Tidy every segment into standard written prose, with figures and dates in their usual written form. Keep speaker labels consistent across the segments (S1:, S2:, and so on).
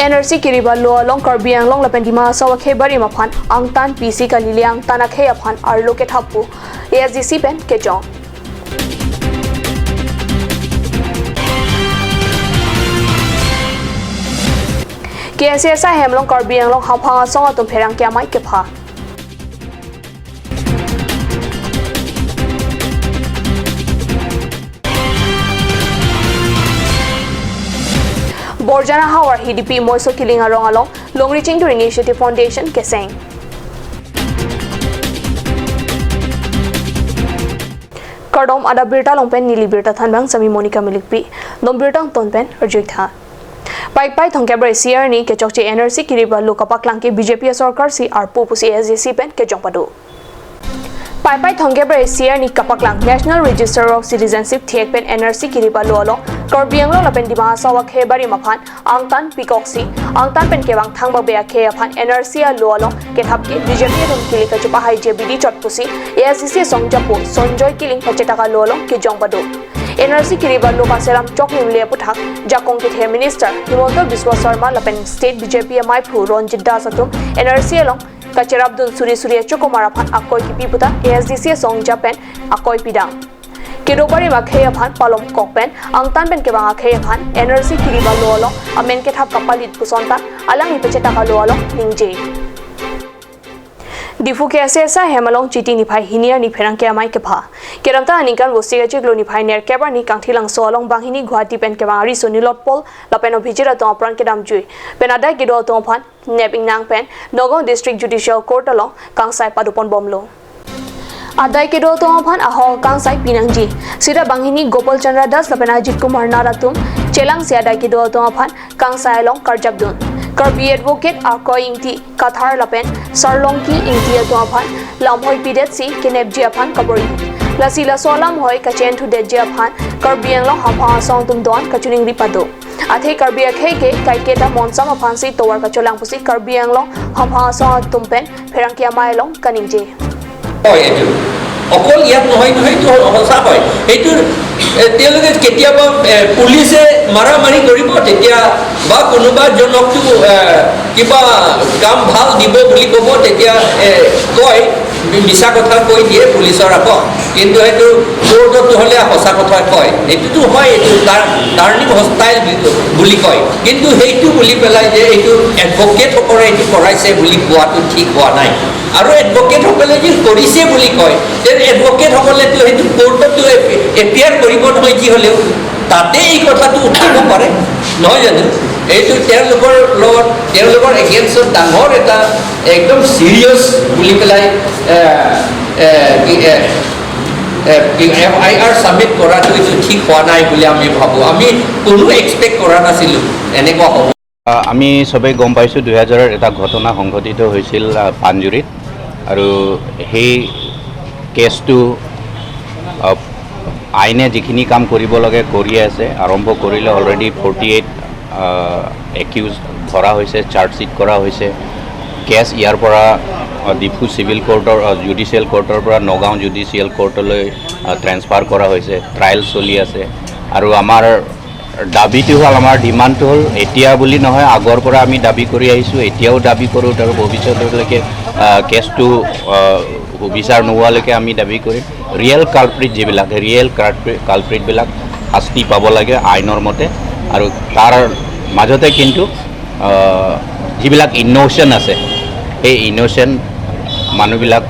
S1: NRC kiriba lo along Karbi Anglong lapen Dima Hasao akhe bari maphan angtan PC kalili angtan akhe aphan arlo ke thapu ASDC pen kejong. KSSI hemlong Karbi Anglong haphang asong atum pherang kya mai ke pha. Borjana Hawar HDP Moiso Killing Arong along Long Reaching to Initiative Foundation Keseng. Kardom ada birta longpen nili birta thanbang sami Monica Milikpi dom birtang tonpen arjuitha. Paik pai thongkebre CR ni kechokche NRC kiriba lokapak langke BJP sarkar si arpu pusi SJC pen kejong padu. Pai pai thongkebre CR ni kapaklang National Register of Citizenship thiek pen NRC kiriba lo along Karbi Anglong lapen Dima Hasao akhe bari maphan angtan pikoksi angtan pen kewang thangba be akhe aphan NRC a lo along kethap ke BJP rum kilika chupa hai JBD chotpusi ASDC songjapu Sanjoy killing pachetaka lo along kejong padu. NRC kiriba lo kaseram choklim le puthak jakong ke the minister Himanta Biswa Sarma lapen state BJP mai phu Ranjit Das atum NRC along kacherabdun suri suri chokomara phan akoi ki piputa ASDC songjapen akoi pidang kedobari ma kheya phan palom kokpen angtan pen kebang kheya phan NRC kiriba lo along amen ke thap kapalit pusonta alang ipecheta ka lo along ningje. Diphu ke SSI hemalong chiti ni phai hiniar ni pherang ke amai ke pha keramta anikan bosi ga chiglo ni phai ner kebar ni kangthilang so along banghini Guwahati pen ke bang ari sonilot pol lapen obhijira to apran ke damjui pen adai ke do to phan neping nang pen Nagaon district judicial court along kangsai padupon bomlo adai ke do to phan aho kangsai pinangji sira banghini Gopal Chandra Das lapen Ajit Kumar Naratum chelang se adai ke do to phan kangsai along karjabdun Karbi advocate Arko Ingti Kathar lapen Sarlongki Ingti atuaphan Lamhoi Pidet si Kenepji aphan Kabori Lasila Solam hoi Kachen thu Detji aphan Karbi Anglong haphang song tum don kachuning ripado Athe Karbi akhe ke kaiketa monsam aphan si towar kacholang pusi Karbi Anglong haphang song tumpen pherangkia mailong kaningje.
S2: হয় এইটো অকল ইয়াত নহয় নহয়, এইটো সঁচা হয়। এইটো তেওঁলোকে কেতিয়াবা পুলিচে মাৰামাৰি কৰিব তেতিয়া বা কোনোবা জনকতো কিবা কাম ভাল দিব বুলি ক'ব তেতিয়া কয়, মিছা কথা কৈ দিয়ে পুলিচৰ আগত, কিন্তু সেইটো কোৰ্টত হ'লে সঁচা কথা কয়। এইটোতো হয়, এইটো টাৰ্ণিং হষ্টাইল বুলি কয়, কিন্তু সেইটো বুলি পেলাই যে এইটো এডভকেটসকলে এইটো কৰাইছে বুলি কোৱাটো ঠিক হোৱা নাই। আৰু এডভকেটসকলে যে কৰিছে বুলি কয়, তে এডভকেটসকলেতো সেইটো কোৰ্টতো এপিয়াৰ কৰিব নহয়, যি হ'লেও তাতে এই কথাটো উঠাব পাৰে নহয় জানো? এইটো তেওঁলোকৰ লগত তেওঁলোকৰ এগেইনষ্টত ডাঙৰ এটা একদম চিৰিয়াছ বুলি পেলাই FIR submit কৰাটো এইটো ঠিক হোৱা নাই বুলি আমি ভাবোঁ। আমি কোনো এক্সপেক্ট কৰা নাছিলোঁ এনেকুৱা হ'ব।
S3: আমি চবেই গম পাইছোঁ 2000 এটা ঘটনা সংঘটিত হৈছিল পাঞ্জুৰিত, আৰু সেই কেছটো আইনে যিখিনি কাম কৰিব লাগে কৰি আছে, আৰম্ভ কৰিলে। অলৰেডি 48 একিউজ ধৰা হৈছে, চাৰ্জশ্বিট কৰা হৈছে। কেছ ইয়াৰ পৰা ডিফু চিভিল কোৰ্টৰ জুডিচিয়েল কোৰ্টৰ পৰা নগাঁও জুডিচিয়েল কোৰ্টলৈ ট্ৰেন্সফাৰ কৰা হৈছে, ট্ৰায়েল চলি আছে। আৰু আমাৰ দাবীটো হ'ল, আমাৰ ডিমাণ্ডটো হ'ল এতিয়া বুলি নহয়, আগৰ পৰা আমি দাবী কৰি আহিছোঁ, এতিয়াও দাবী কৰোঁ, আৰু ভৱিষ্যতলৈকে কেছটো বিচাৰ নোহোৱালৈকে আমি দাবী কৰিম। ৰিয়েল কালপ্ৰিট যিবিলাক, ৰিয়েল কালপ্ৰিটবিলাক শাস্তি পাব লাগে আইনৰ মতে। আৰু তাৰ মাজতে কিন্তু যিবিলাক ইন'চেণ্ট আছে, সেই ইন'চেণ্ট মানুহবিলাক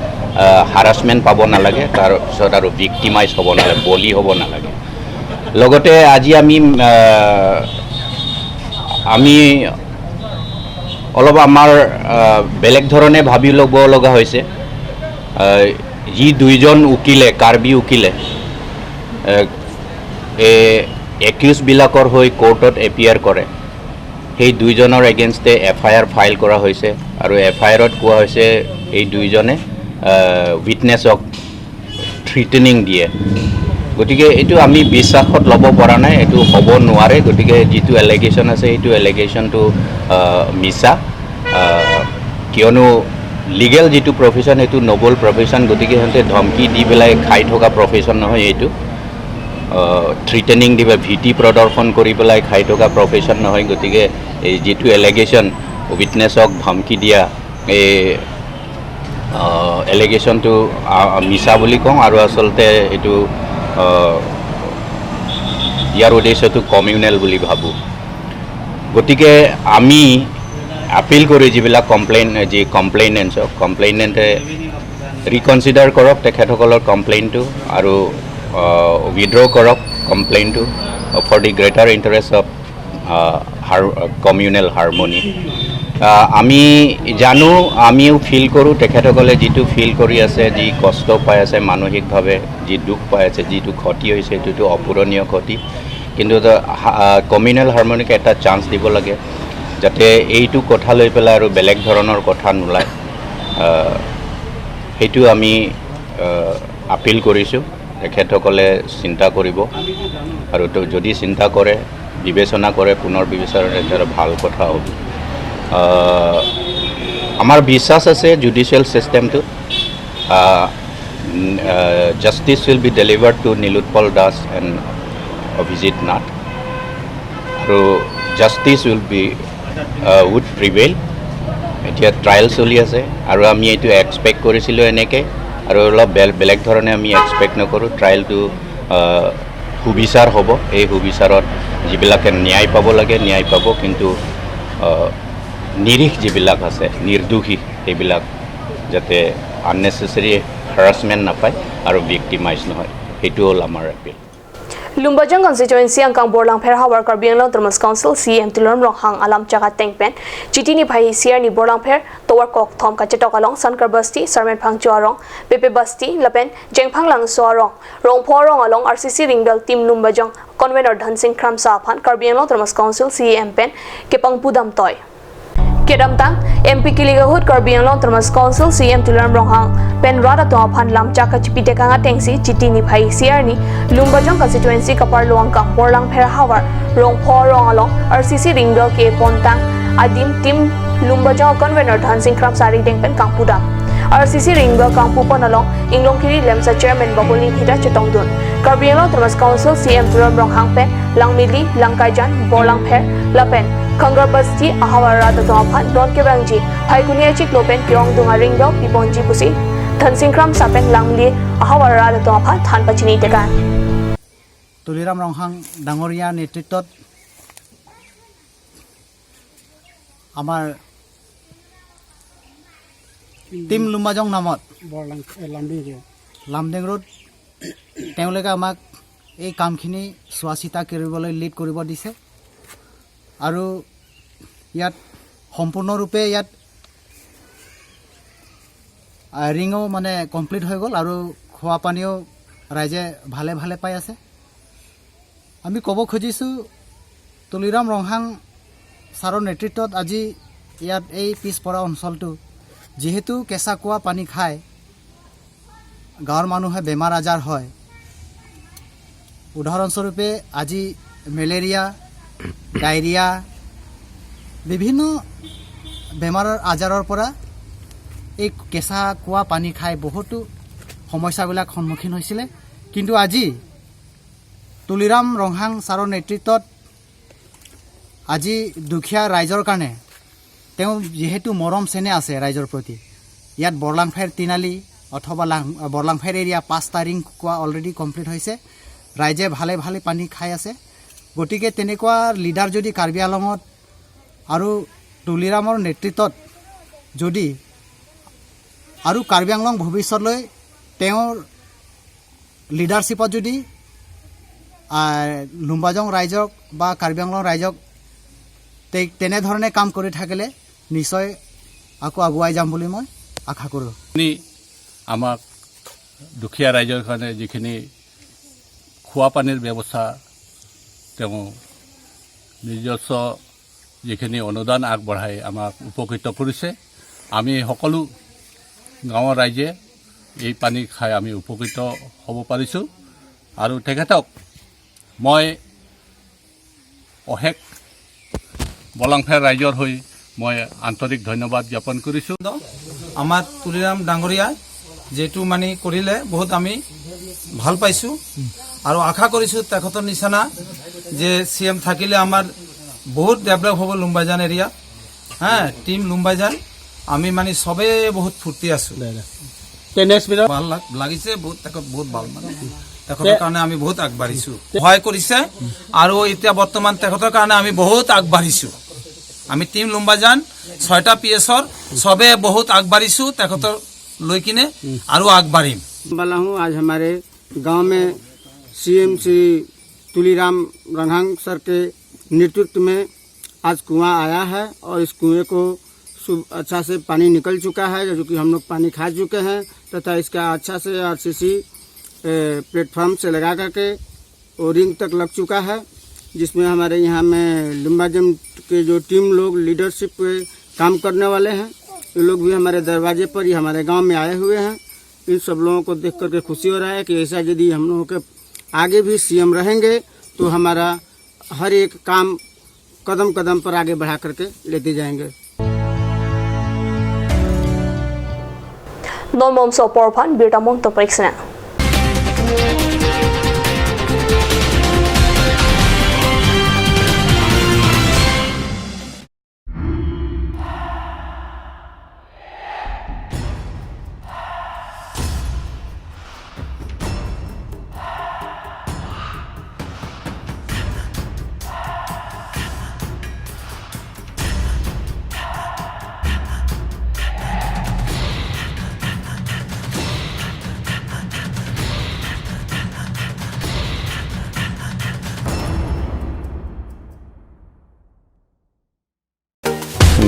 S3: হাৰাছমেণ্ট পাব নালাগে, তাৰপিছত আৰু ভিক্টিমাইজ হ'ব নালাগে, বলি হ'ব নালাগে। লগতে আজি আমি অলপ আমাৰ বেলেগ ধৰণে ভাবি ল'ব লগা হৈছে। যি দুইজন উকিলে, কাৰ্বি উকিলে একিউজবিলাকৰ হৈ কোৰ্টত এপিয়াৰ কৰে, সেই দুইজনৰ এগেইনষ্টে FIR file কৰা হৈছে। আৰু FIRত কোৱা হৈছে এই দুইজনে উইটনেছক থ্ৰিটেনিং দিয়ে। গতিকে এইটো আমি বিশ্বাসত ল'ব পৰা নাই, এইটো হ'ব নোৱাৰে। গতিকে যিটো এলিগেশ্যন আছে সেইটো এলিগেশ্যনটো মিছা, কিয়নো লিগেল যিটো প্ৰফেশ্যন সেইটো নবল প্ৰফেশ্যন, গতিকে সিহঁতে ধমকি দি পেলাই খাই থকা প্ৰফেশ্যন নহয় এইটো। থ্ৰিটেনিং দিবা, ভীতি প্ৰদৰ্শন কৰি পেলাই খাই থকা প্ৰফেশ্যন নহয়। গতিকে এই যিটো এলিগেশ্যন, উইটনেছক ধমকি দিয়া, এই এলিগেশ্যনটো মিছা বুলি কওঁ। আৰু আচলতে এইটো ইয়াৰ উদ্দেশ্যটো কমিউনেল বুলি ভাবোঁ। গতিকে আমি আপিল কৰি যিবিলাক কমপ্লেইন, যি কমপ্লেইনেণ্টছক, কমপ্লেইনেণ্টে ৰিকনচিডাৰ কৰক তেখেতসকলৰ কমপ্লেইনটো আৰু উইড্ৰ কৰক কমপ্লেইনটো for the greater interest of communal harmony. আমি জানো, আমিও ফিল কৰোঁ তেখেতসকলে যিটো ফিল কৰি আছে, যি কষ্ট পাই আছে, মানসিকভাৱে যি দুখ পাই আছে, যিটো ক্ষতি হৈছে, সেইটোতো অপূৰণীয় ক্ষতি। কিন্তু কমিউনেল হাৰমনিক এটা চান্স দিব লাগে, যাতে এইটো কথা লৈ পেলাই আৰু বেলেগ ধৰণৰ কথা নোলায়। সেইটো আমি আপিল কৰিছোঁ। তেখেতসকলে চিন্তা কৰিব আৰু তো যদি চিন্তা কৰে, বিবেচনা কৰে, পুনৰ বিবেচনা, তেতিয়া ভাল কথা হ'ব। আমাৰ বিশ্বাস আছে judicial ছিষ্টেমটোত। Justice will be delivered to Nilotpal Das and Abhijit Nath আৰু justice will be would prevail. এতিয়া ট্ৰায়েল চলি আছে আৰু আমি এইটো এক্সপেক্ট কৰিছিলোঁ এনেকৈ আৰু অলপ বেলেগ ধৰণে আমি এক্সপেক্ট নকৰোঁ। ট্ৰায়েলটো সুবিচাৰ হ'ব। এই সুবিচাৰত যিবিলাকে ন্যায় পাব লাগে, ন্যায় পাব। কিন্তু নিৰীহ যিবিলাক আছে, নিৰ্দোষী, সেইবিলাক যাতে আননেচেচাৰী হাৰাছমেণ্ট নাপায় আৰু ভিক্টিমাইজ নহয়, সেইটো হ'ল আমাৰ appeal.
S1: Lumbajong constituency angkang Borlang Pher Hawar Karbi Anglong Autonomous Council CM Tuliram Ronghang alam chaka tengpen chitini phai CR ni Borlang Pher towar kok thom ka chetok along Sankar Basti, Sarmen Phangchua rong, Pepe Basti, Lapen Jengphang Lang Soa rong, Rongpho rong along RCC Ringbel Team Lumbajong Convener Dhansing Khram Sa phan Karbi Anglong Autonomous Council CM pen kepang pudam toy Kedamtang MP Kiligahut Karbi Anglong Autonomous Council CM Tuliram Ronghang pen rada to phan lam chaka chipi tekanga tengsi chitini phai CR ni Lumbajong constituency kapar luang kang Borlang Pher Hawar Rongpho rong along RCC Ringbel ke pontang adim team Lumbajong convener Dhansing Khram sari tengpen kangpudam RCC Ringbel kangpu pon along Inglongkiri Lemsa chairman Babuli Hita Chetongdun Karbi Anglong Autonomous Council CM Tuliram Ronghang pen Langmili, Langkaijan, Borlang Pher, Lapen Khangar Basti ahawar rada to phan Don Kebangji Phaikunia chik lopen Kirong Dunga Ringbel Pibonji pusi Dhansing Khram sapen Langli ahawar rada to phan than pachini tekan
S4: Tuliram Ronghang ডাঙৰীয়াৰ নেতৃত্বত আমাৰ team Lumbajong নামত Lumding road তেওঁলোকে আমাক এই কামখিনি চোৱা চিতা কৰিবলৈ লিড কৰিব দিছে। আৰু ইয়াত সম্পূৰ্ণৰূপে ইয়াত ৰিঙো মানে কমপ্লিট হৈ গ'ল আৰু খোৱা পানীও ৰাইজে ভালে ভালে পাই আছে। আমি ক'ব খুজিছোঁ, তুলিৰাম ৰংহাং ছাৰৰ নেতৃত্বত আজি ইয়াত এই পিছপৰা অঞ্চলটো যিহেতু কেঁচা কুঁৱা পানী খায় গাঁৱৰ মানুহে বেমাৰ আজাৰ হয়। উদাহৰণস্বৰূপে আজি মেলেৰিয়া, ডায়েৰিয়া, বিভিন্ন বেমাৰৰ আজাৰৰ পৰা এই কেঁচা কুঁৱা পানী খাই বহুতো সমস্যাবিলাক সন্মুখীন হৈছিলে। কিন্তু আজি তুলিৰাম ৰংহাং ছাৰৰ নেতৃত্বত আজি দুখীয়া ৰাইজৰ কাৰণে তেওঁ যিহেতু মৰম চেনেহ আছে ৰাইজৰ প্ৰতি, ইয়াত বৰলাংফেৰ তিনালি অথবা বৰলাংফেৰ এৰিয়া 5টা ৰিং কুঁৱা অলৰেডি কমপ্লিট হৈছে। ৰাইজে ভালে ভালে পানী খাই আছে। গতিকে তেনেকুৱা লিডাৰ যদি কাৰ্বি আংলঙত আৰু তুলিৰামৰ নেতৃত্বত যদি আৰু কাৰ্বি আংলং ভৱিষ্যতলৈ তেওঁৰ লিডাৰশ্বিপত যদি লুম্বাজং ৰাইজক বা কাৰ্বি আংলং ৰাইজক তেনেধৰণে কাম কৰি থাকিলে নিশ্চয় আকৌ আগুৱাই যাম বুলি মই আশা কৰোঁ।
S5: আমাক দুখীয়া ৰাইজৰ কাৰণে যিখিনি খোৱা পানীৰ ব্যৱস্থা তেওঁ নিজস্ব যিখিনি অনুদান আগবঢ়াই আমাক উপকৃত কৰিছে, আমি সকলো গাঁৱৰ ৰাইজে এই পানী খাই আমি উপকৃত হ'ব পাৰিছোঁ। আৰু তেখেতক মই অশেষ বলাংফেৰ ৰাইজৰ হৈ মই আন্তৰিক ধন্যবাদ জ্ঞাপন কৰিছোঁ।
S6: আমাৰ তুলিৰাম ডাঙৰীয়াই যিটো মানে কৰিলে বহুত আমি ভাল পাইছোঁ আৰু আশা কৰিছোঁ তেখেতৰ নিচিনা যে চি এম থাকিলে আমাৰ বহুত ডেভেলপ হ'ব লুম্বাইজান এৰিয়া। হা, টিম লুম্বাইজান আমি মানে চবেই বহুত ফূৰ্তি আছোঁ। ভাল লাগিছে বহুত, তেখেত বহুত ভাল, মানে তেখেতৰ কাৰণে আমি বহুত আগবাঢ়িছোঁ, সহায় কৰিছে আৰু এতিয়া বৰ্তমান তেখেতৰ কাৰণে আমি বহুত আগবাঢ়িছোঁ। আমি টিম লুম্বাইজান 6টা পি এছৰ চবে বহুত আগবাঢ়িছোঁ তেখেতৰ লৈ কিনে আৰু আগবাঢ়িম।
S7: वाला हूँ। आज हमारे गांव में सीएम श्री तुलीराम रंघांग सर के नेतृत्व में आज कुआं आया है और इस कुएं को अच्छा से पानी निकल चुका है, जो कि हम लोग पानी खा चुके हैं तथा इसका अच्छा से आरसीसी प्लेटफॉर्म से लगा करके वो रिंग तक लग चुका है, जिसमें हमारे यहाँ में लुम्बाजन के जो टीम लोग लीडरशिप पे काम करने वाले हैं, ये लोग भी हमारे दरवाजे पर ही हमारे गांव में आए हुए हैं। इन सब लोगों को देख करके खुशी हो रहा है कि ऐसा यदि हम लोगों के आगे भी सीएम रहेंगे तो हमारा हर एक काम कदम कदम पर आगे बढ़ा करके लेते जाएंगे।
S1: Non mom so porphan birta mong to paiksna.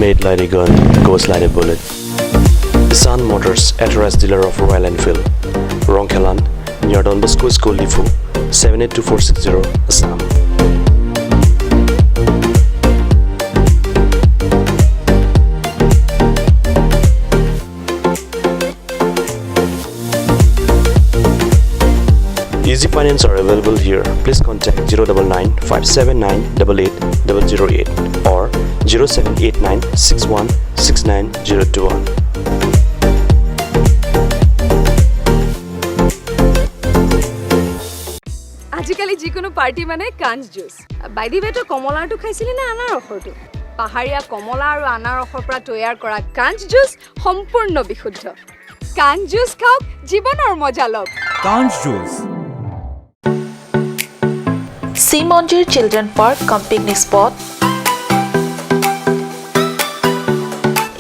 S8: Made like a gun, goes like a bullet. Sun Motors, authorized dealer of Royal Enfield, Rongkhelan, near Don Bosco School, Diphu, 782460, Assam. Easy finance are available here. Please contact 099 579 88 008 or 0789 61 69 021.
S9: আজিকালি যিকোনো party মানে কাঞ্চ juice. By the ৱে, তই কমলাৰটো খাইছিলি নে আনাৰসৰটো? পাহাৰীয়া কমলা আৰু আনাৰসৰ পৰা তৈয়াৰ কৰা কাঞ্চ জুচ সম্পূৰ্ণ বিশুদ্ধ। কাঞ্চ জুচ খাওক, জীৱনৰ মজা লওক।
S10: কাঞ্চ juice.
S11: Simonjir Children Park cum picnic spot,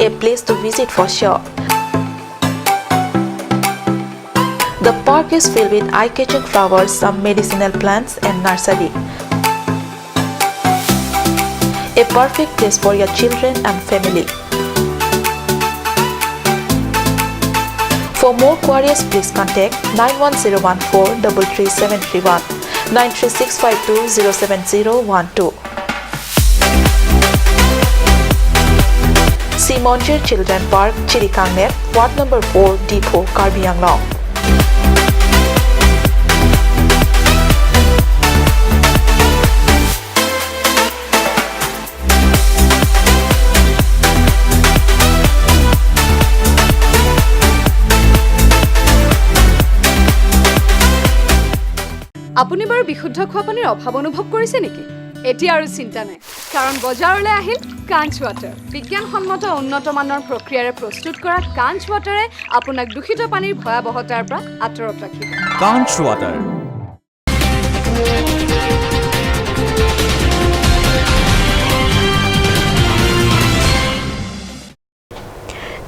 S11: a place to visit for sure. The park is filled with eye-catching flowers, some medicinal plants and nursery. A perfect place for your children and family. For more queries, please contact 91014 33731, 93652 07012. Simonjir Children Park, Chirikangnep, Ward number 4, Diphu, Karbi Anglong.
S9: আপুনি বাৰু বিশুদ্ধ খোৱা পানীৰ অভাৱ অনুভৱ কৰিছে নেকি? এতিয়া আৰু চিন্তা নাই, কাৰণ বজাৰলৈ আহিল কাঞ্চ ৱাটাৰ। বিজ্ঞানসন্মত উন্নত মানৰ প্ৰক্ৰিয়াৰে প্ৰস্তুত কৰা কাঞ্চ ৱাটাৰে আপোনাক দূষিত পানীৰ ভয়াৱহতাৰ পৰা আঁতৰত ৰাখিব।
S10: কাঞ্চ water.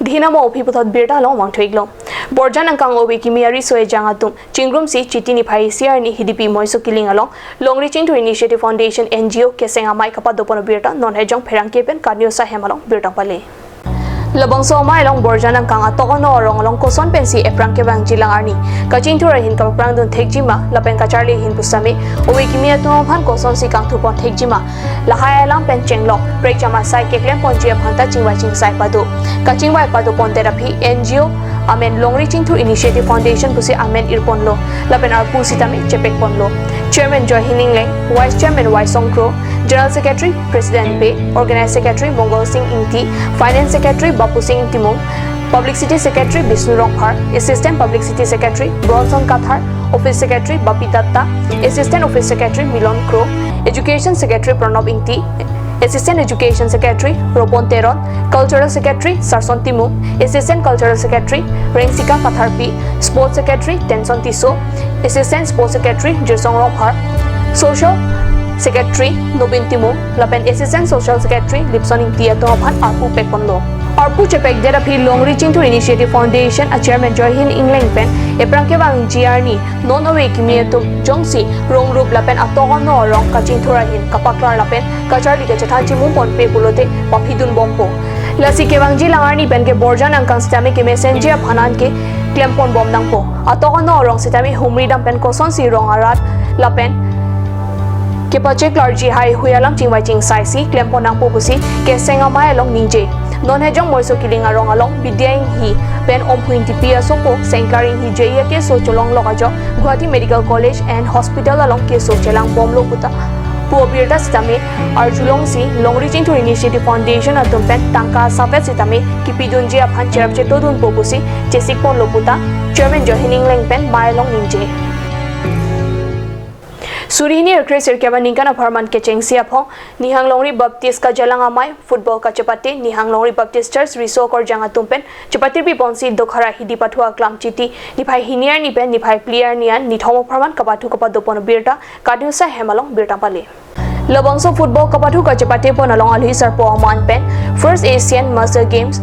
S1: Dhinamo ophiputhot birta long mang thuik long. Borjan angkang obi kimiari soe jangatum chingrum si chitini phai siar ni hidipi moiso killing along long reaching to initiative foundation NGO kesenga mai kapa dopono birta non hejong pherang kepen kanyo sa hemalong birta pale. Labang so mai long borjan angkang atokono rong long koson pensi eprang kebang jilang arni kaching thura hin ka prang dun thekjima lapen kacharli hin pusami obi kimia tu phan koson si kang thupon thekjima lahai alam pen chenglok prek jama sai keklem ponjia phanta chingwai chingsai padu kachingwai padu ponterapi NGO Amen Long Reaching Through Initiative Foundation pusi Amen Irponlo lapen ar pusi tami chepek ponlo Chairman Joy Hiningleng, Vice Chairman Y Songkro, General Secretary President Pe, Organized Secretary Mongol Singh Ingti, Finance Secretary Bapu Singh Timung, Publicity Secretary Bishnu Rongphar, Assistant Publicity Secretary Bronson Kathar, Office Secretary Bapi Datta, Assistant Office Secretary Milon Kro, Education Secretary Pranab Ingti, Assistant Education Secretary Ropon Teron, Cultural Secretary Sarson Timu, Assistant Cultural Secretary Rengsika Patharpi, Sports Secretary Tenson Tiso, Assistant Sports Secretary Jirsong Rophar, Social Secretary Nobin Timu, Lapen Assistant Social Secretary Lipson Ingti Atongaphan Arpu Pekpondo. Arpu Chepek Dera Phi Long Reaching to Initiative Foundation a Chairman Joyhin Ingleng Pen Eprangke Bang GR ni non away kimi atum Jongsi Rong Rup Lapen Atogon no Rong Kaching Thora hin Kapaklar Lapen Kacharli ke Chathan Chimu Pon Pe Pulote Paphidun Bompo Lasi Kewangji Langarni Pen ke Borjan Angkang Stami ke Messenger Phanan ke Klempon Bom Nangpo Atogon no Rong Sitami Humri Dam Pen Koson Si Rong Arat Lapen ke pache clergy hai huyalam chingwai ching sai si klempon nangpo pusi ke senga mai along ningje non hejong moiso kiling arong along bidyang hi pen omphuin tipi asopo sengkaring hi jeya ke so cholong lokajo Guwahati Medical College and Hospital along ke so chelang bomlo puta puobirta sitame arjulong si Long Reaching to Initiative Foundation atum pen tangka safet sitame kipidun je aphan cherap chetodun popusi chesik pon loputa chairman johining leng pen mai along ningje. Surihini Kresir Keba Ningkan Aparman ke Chengsi Apong Nihang Longri Baptist ka Jalang Amai Football ka Chapati Nihang Longri Baptist Church Riso kor Janga Tumpen Chapati bi Bonsi Dokhara Hidi Pathua Klam Chiti Niphai Hiniar Nipen Niphai Player Nian Nithom Aparman Kapathu Kapadopon Birta Kadusa Hemalong Birta Pale Lobongso Football Kapathu ka Chapati pon along Alhi Sarpo Aman Pen First Asian Master Games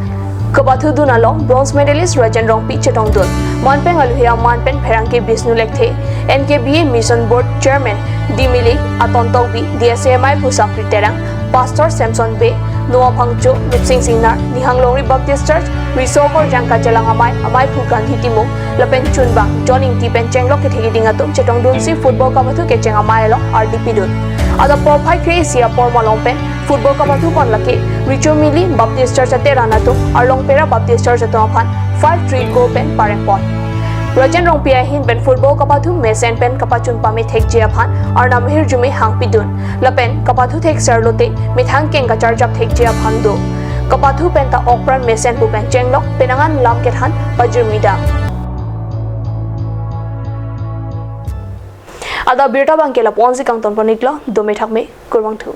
S1: Kapathu dun along bronze medalist Rajan Rongpi Chetong dun Manpeng Aluhia Manpen Pherangke Bishnu Lekthe NKBA Mission Board Chairman D Milik Aton Tongbi DSMI Phusakri Terang Pastor Samson Be Noah Phangcho Nipsing Singnar Nihang Longri Baptist Church Risokor Jangka Jalang Amai Amai Phu Gandhi Timung Lapen Chunbang John Ingti Pen Chenglok ke Thegiding atum Chetong dun si football Kapathu ke Cheng Amai along RDP dun Ada por phai kre Asia por malong pen football Kapathu pon lake Richo Mili Baptist Church ate ranatu Arlong Pera Baptist Church atum phan 5-3 go pen parempon Rajan Rongpia hin pen football Kapathu mesen pen kapachun pame thek jia phan arnamhir jumi hangpidun lapen Kapathu thek sarlote mithang keng ka charjap thek jia phan do Kapathu pen ta okpran mesen pu pen chenglok penangan lam kethan pajurmida Ada birta bangkela ponzi kangton poniklo dome thakme kurwang thu.